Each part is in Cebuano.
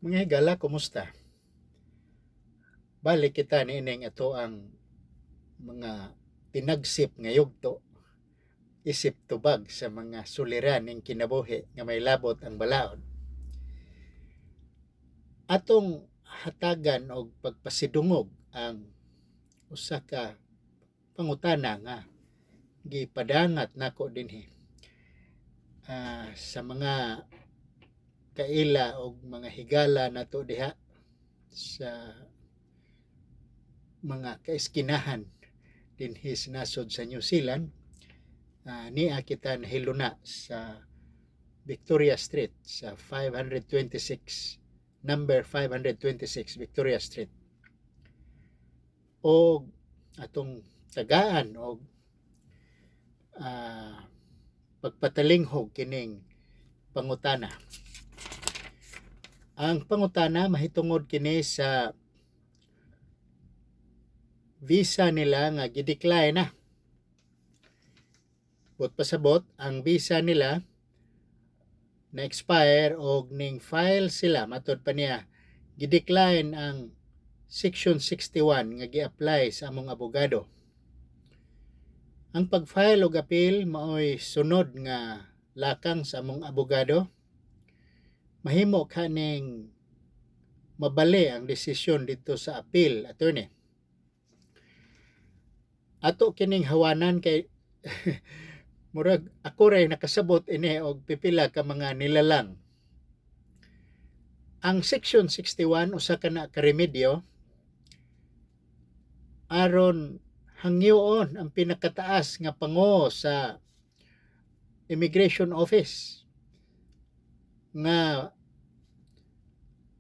Mga higala, kumusta? Balik kita niining ato ang mga tinagsip nga yugto isip tubag sa mga suliran ning kinabuhi nga may labot ang balaod. Atong hatagan og pagpasidungog ang usa ka pangutana nga gipadangat nako dinhi sa mga kaila og mga higala nato diha sa mga kaeskinahan dinhi sa nasod sa New Zealand. Nia kita nahiluna sa Victoria Street, sa 526, number 526 Victoria Street, og atong tagaan og pagpatalinghog kining pangutana. Ang pangutana mahitungod kini sa visa nila nga gidecline na. Buot pasabot, ang visa nila na expire og ning file sila, matod pa niya, gidecline ang Section 61 nga gi-apply sa among abogado. Ang pag-file og appeal maoy sunod nga lakang sa among abogado. Mahimo kaning mabali ang desisyon didto sa appeal attorney. Ato kining hawanan kay murag ako ray nakasabot ini og pipila ka mga nilalang. Ang Section 61, usa ka na ka remedyo aron hangyoon ang pinakataas nga pango sa immigration office nga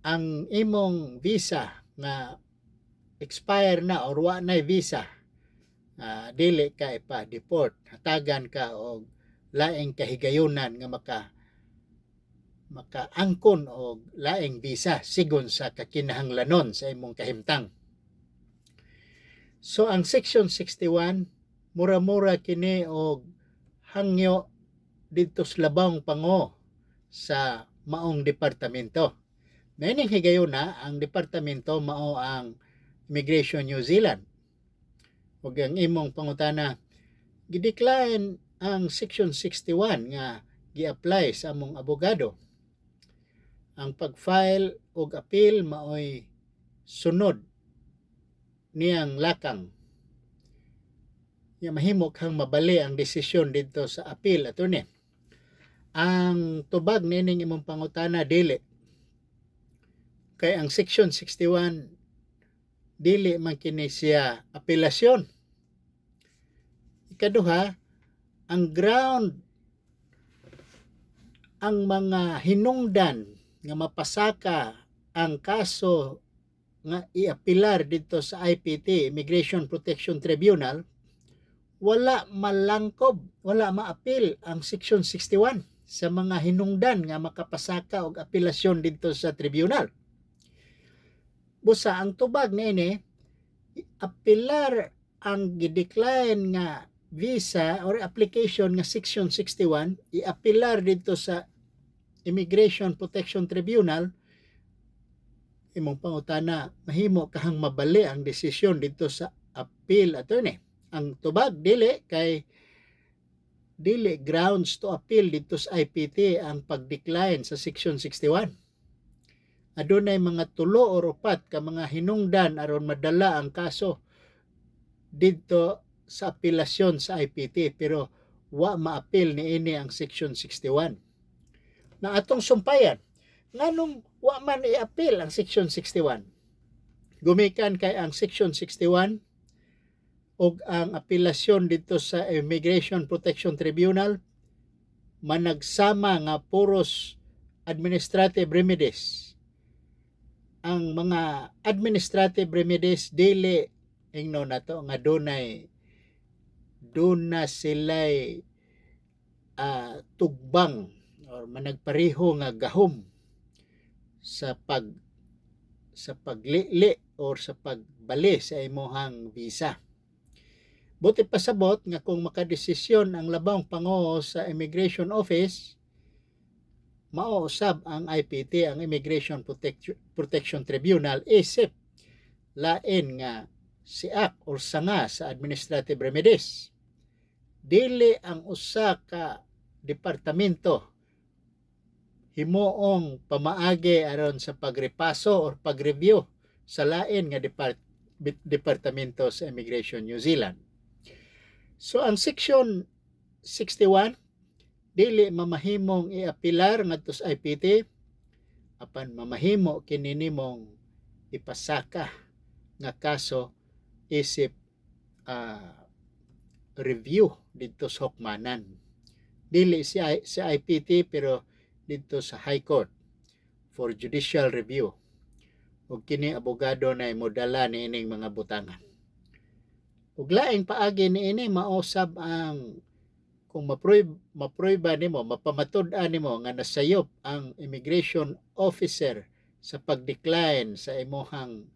ang imong visa nga expire na or wa nay visa, dili ka ipa-deport, hatagan ka og laing kahigayunan nga makaangkon og laing visa sigon sa kakinahanglanon sa imong kahimtang. So ang Section 61, mura-mura kini og hangyo didto sa labawng pango sa maong departamento. Niining higayuna, ang departamento mao ang Immigration New Zealand. Ug ang imong pangutana, gidecline ang Section 61 nga gi-apply sa among abogado. Ang pag-file og appeal maoy sunod niyang lakang. Ya, mahimo kang mabali ang desisyon didto sa appeal attorney. Ang tubag niining imong pangutana, dili. Kay ang Section 61, dili man kini siya apelasyon. Ikaduha, ang ground, ang mga hinungdan nga mapasaka ang kaso nga iapilar didto sa IPT, Immigration Protection Tribunal, wala malangkob, wala maapil ang Section 61 sa mga hinungdan nga makapasaka og apelasyon didto sa tribunal. Busa ang tubag niini, apilar ang gidecline nga visa or application nga Section 61, iapilar didto sa Immigration Protection Tribunal. Imong pangutana, mahimo kahang mabali ang desisyon didto sa appeal attorney. Ang tubag, dili, kay dili grounds to appeal didto sa IPT ang pag-decline sa Section 61. Adunay mga tulo or upat ka mga hinungdan aron madala ang kaso didto sa apelasyon sa IPT, pero wa maapil niini ang Section 61. Na atong sumpayan, nganong wa man i-appeal ang Section 61? Gumikan kay ang Section 61 ug ang apelasyon didto sa Immigration Protection Tribunal managsama nga puros administrative remedies. Ang mga administrative remedies, dili ingno nato nga dunay duna sila'y tugbang or managpareho nga gahom sa paglili or sa pagbali sa imuhang visa. Buot ipasabot nga kung makadesisyon ang labawng pango sa immigration office Mao usab ang IPT, ang Immigration Protection Tribunal, isip lain nga siak or sanga sa administrative remedies. Dili ang usa ka departamento himuong pamaagi aron sa pagrepaso or pag-review sa lain nga departamento sa Immigration New Zealand. So ang Section 61 dili mamahimong iapilar ngadto sa IPT, apan mamahimo kini nimong ipasaka nga kaso isip review didto sa hukmanan. Dili si IPT pero didto sa High Court for judicial review. Ug kini abogado na modala niining mga butanga. Ug laing paagi niini mao sab ang kung maprueba nimo, mapamatud-an nimo nga nasayop ang immigration officer sa pag-decline sa imuhang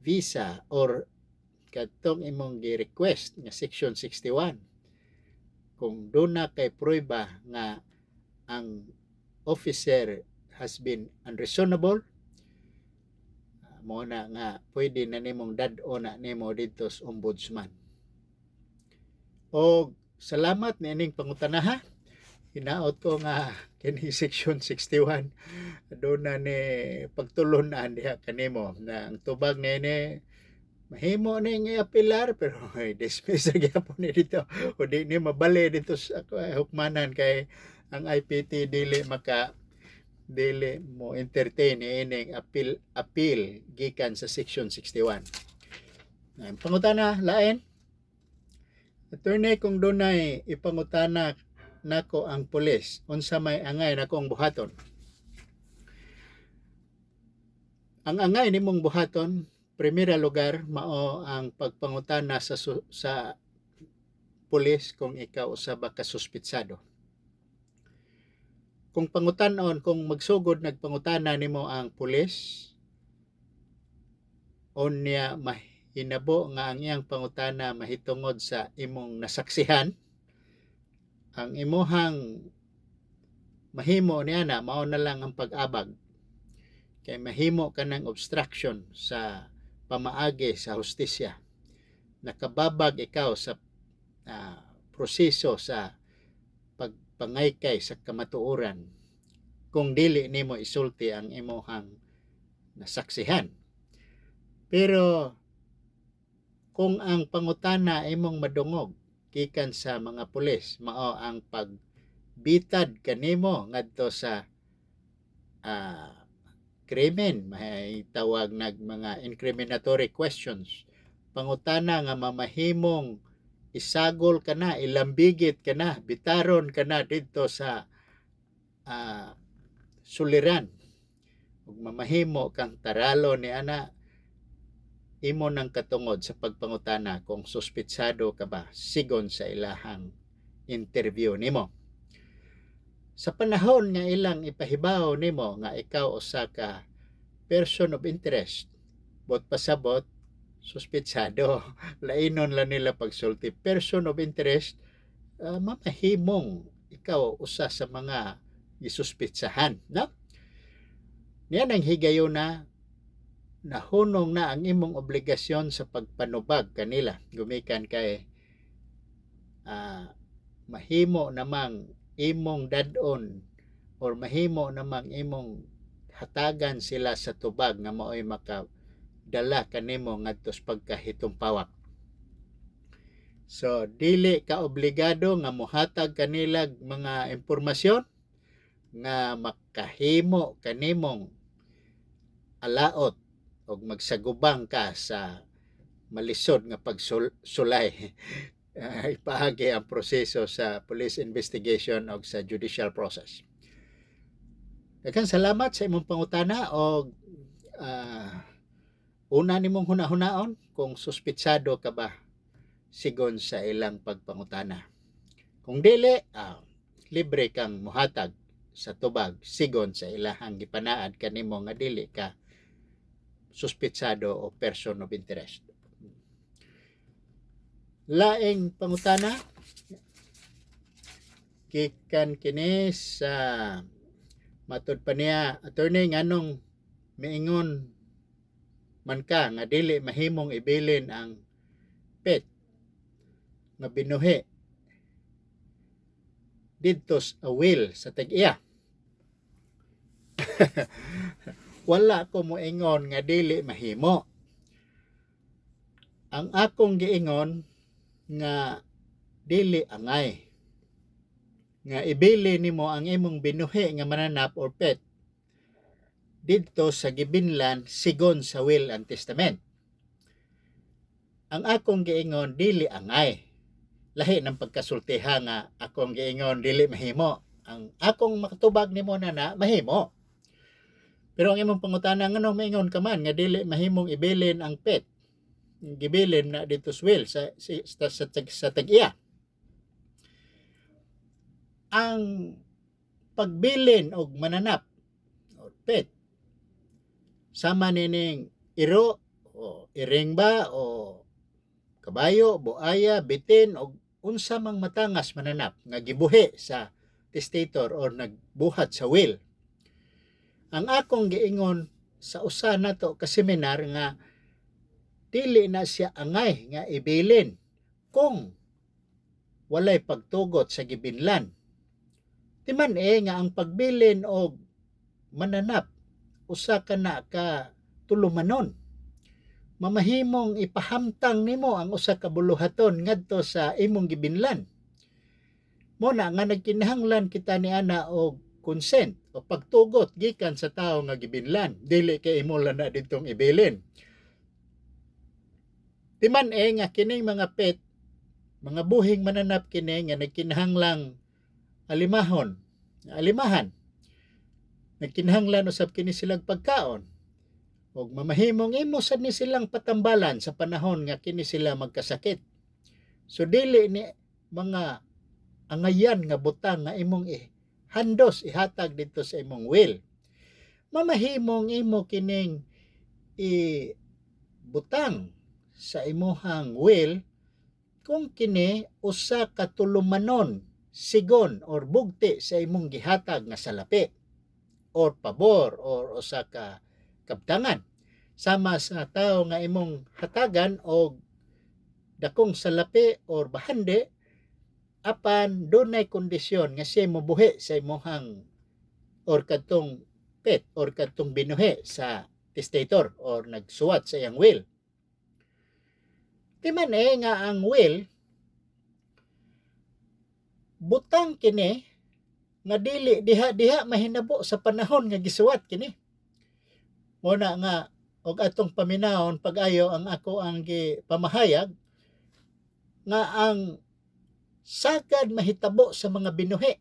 visa or kadtong imong gi-request nga Section 61. Kung duna kay prueba nga ang officer has been unreasonable, mao na nga pwede na nimong dad-on na nimo didto sa ombudsman. Og salamat niining pangutana, ha. Hinaot ko nga kini Section 61 duna ni pagtulon-an diha kanimo na ang tubag niini mahimo ning iapilar, pero ay, dismiss ra gyapon ni dito o di ni mabali dito sa hukmanan kay ang IPT dili mo entertain ining appeal gikan sa Section 61. Ang pangutana lain: "Attorney, kung dunay ipangutana nako ang pulis, unsa may angay nakong buhaton?" Ang angay nimong buhaton, primera lugar, mao ang pagpangutana sa pulis kung ikaw usa ba ka suspitsado. Kung pangutan-on, kung magsugod nagpangutana nimo ang pulis, unya mahinabo nga ang iyang pangutana mahitungod sa imong nasaksihan, ang imuhang mahimo niya na mao na lang ang pag-abag kay mahimo ka ng obstruction sa pamaagi sa hustisya. Nakababag ikaw sa proseso sa pagpangaykay sa kamatuoran kung dili nimo isulti ang imuhang nasaksihan. Pero kung ang pangutana imong madungog gikan sa mga pulis mao ang pagbitad kanimo ngadto sa krimen, may tawag nag mga incriminatory questions, pangutana nga mamahimong isagol ka na, ilambigit ka na, bitaron ka na didto sa suliran ug mamahimo kang taralo ni ana, imo nang katungod sa pagpangutana kung suspitsado ka ba sigon sa ilahang interview nimo. Sa panahon nga ilang ipahibaw nimo nga ikaw usa ka person of interest, bot pasabot suspitsado, lainon lang nila pagsulti person of interest, mamahimong ikaw usa sa mga gisuspitsahan, no? Niya nang higayuna nahunong na ang imong obligasyon sa pagpanubag kanila gumikan kay mahimo namang imong dad-on or mahimo namang imong hatagan sila sa tubag nga maoy makadala kanimo ngadto sa pagkahitumpawak. So dili ka obligado nga mohatag kanila mga impormasyon nga makahimo kanimong alaot og magsagubang ka sa malisod nga pagsulay, ipaagi ang proseso sa police investigation o sa judicial process. Daghang salamat sa imong pangutana og una nimong hunahunaon kung suspitsado ka ba sigon sa ilang pagpangutana. Kung dili, libre kang muhatag sa tubag sigon sa ilahang gipanaad kanimo nga dili ka suspitsado o person of interest. Laing pangutana gikan kini sa Matod pa niya, "Attorney, nganong miingon man ka nga dili mahimong ibilin ang pet nga binuhi didto sa will sa tag-iya?" Wala ko moingon nga dili mahimo. Ang akong giingon nga dili angay nga ibili nimo ang imong binuhi nga mananap or pet didto sa gibinlan sigon sa will and testament. Ang akong giingon, dili angay. Lahi ng pagkasultiha nga akong giingon dili mahimo. Ang akong makatubag nimo na na mahimo. Pero ang imong pangutana, nganong maingon ka man nga dili mahimong ibilin ang pet gibilin na dito sa will sa tag-iya? Ang pagbilin og mananap or pet, sama nining iro o iring ba o kabayo, buaya, bitin og unsa mang matangas mananap nga gibuhi sa testator or nagbuhat sa will. Ang akong giingon sa usa nato ka seminar nga dili na siya angay nga ibilin kung walay pagtugot sa gibinlan. Timan eh nga ang pagbilin og mananap usa ka na ka tulumanon. Mamahimong ipahamtang nimo ang usa ka buluhaton ngadto sa imong gibinlan. Mo na nga nagkinahanglan kita ni ana og consent o pagtugot gikan sa tawo nga gibinlan. Dili kay imo lang na ditong ibilin. Timan eh nga kining mga pet, mga buhing mananap kini nga nagkinahanglang alimahon, alimahan. Nagkinahanglan usab kini silang pagkaon. Og mamahimong imo sad ni silang patambalan sa panahon nga kini sila magkasakit. So dili ni mga angayan nga butang nga imong handos ihatag dito sa imong will. Mamahimong imo kining i butang sa imuhang will kung kini usa ka tulumanon sigon or bugti sa imong gihatag nga salapi or pabor or usa ka kabtangan, sama sa tawo nga imong hatagan og dakong salapi or bahandi apan dunay kondisyon nga siya mobuhi sa imuhang or kadtong pet or kadtong binuhi sa testator or nagsuwat sa iyang will. Timan eh nga ang will, butang kini nga dili diha-diha mahinabo sa panahon nga gisuwat kini. Mo na nga og atong paminawon pag-ayo ang ako ang gipamahayag nga ang sagad mahitabo sa mga binuhi,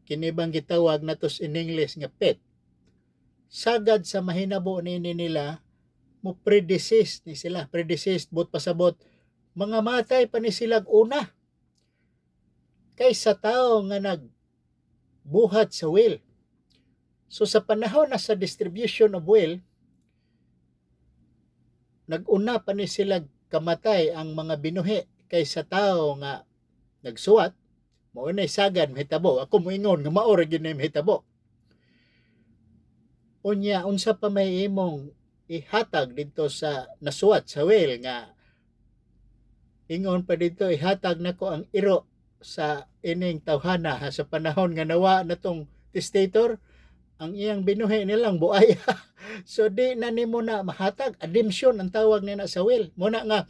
kini bang gitawag natos in English nga pet, sagad sa mahinabo nini nila, mo predeceased ni sila. Predeceased, but pasabot mga matay pa ni silag una kaysa tao nga nagbuhat sa will. So sa panahon na sa distribution of will, nag-una pa ni sila kamatay ang mga binuhi kaysa tao nga nagsuwat. Mao nay sagad mahitabo. Ako moingon nga mao ra gyud na mahitabo. Unya, unsa pa may imong ihatag didto sa nasuwat sa will nga ingon pa dito, "Ihatag nako ang iro sa ining tawhana," ha, sa panahon nga nawa na tong testator, ang iyang binuhi nilang buaya. So di na nimo na mahatag. Ademption ang tawag nina sa will. Mo na nga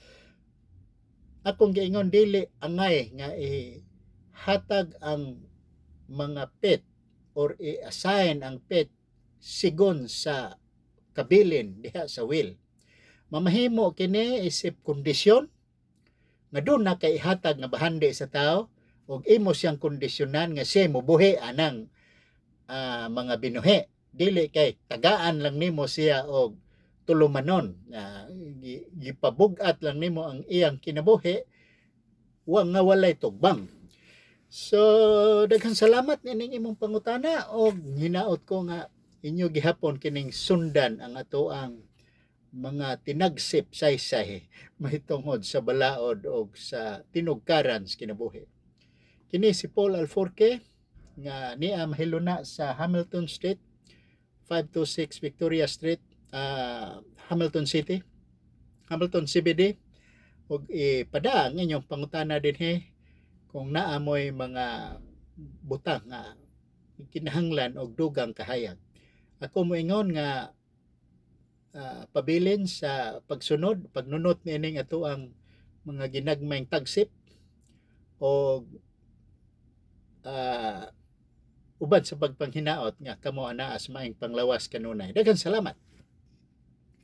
akong giingon, dili angay nga ihatag ang mga pet or i-assign ang pet sigon sa kabilin diha sa will. Mamahimo kini isip kondisyon nga doon na kay ihatag nga bahandi sa tao ug imo siyang kondisyonan nga siya mobuhi anang mga binuhi. Dili kay tagaan lang nimo siya og tulumanon, gipabug-at lang nimo ang iyang kinabuhi wa nga walay tugbang. So daghang salamat nining imong pangutana og hinaot ko nga inyo gihapon kining sundan ang atoang mga tinagsip saysay mahitungod sa balaod og sa tinugkaran sa kinabuhi. Kini si Paul Alforque. nga niya mahiluna sa Hamilton Street, 526 Victoria Street, Hamilton City, Hamilton CBD, ug ipada ang inyong pangutana dinhi kung naa moy mga butang nga kinahanglan og dugang kahayag. Ako moingon nga pabilin sa pagsunod, pagnunot niining atoang mga ginagmayng tagsip og uban sa pagpanghinaot nga kamo anaa sa maayong panglawas kanunay. Daghang salamat.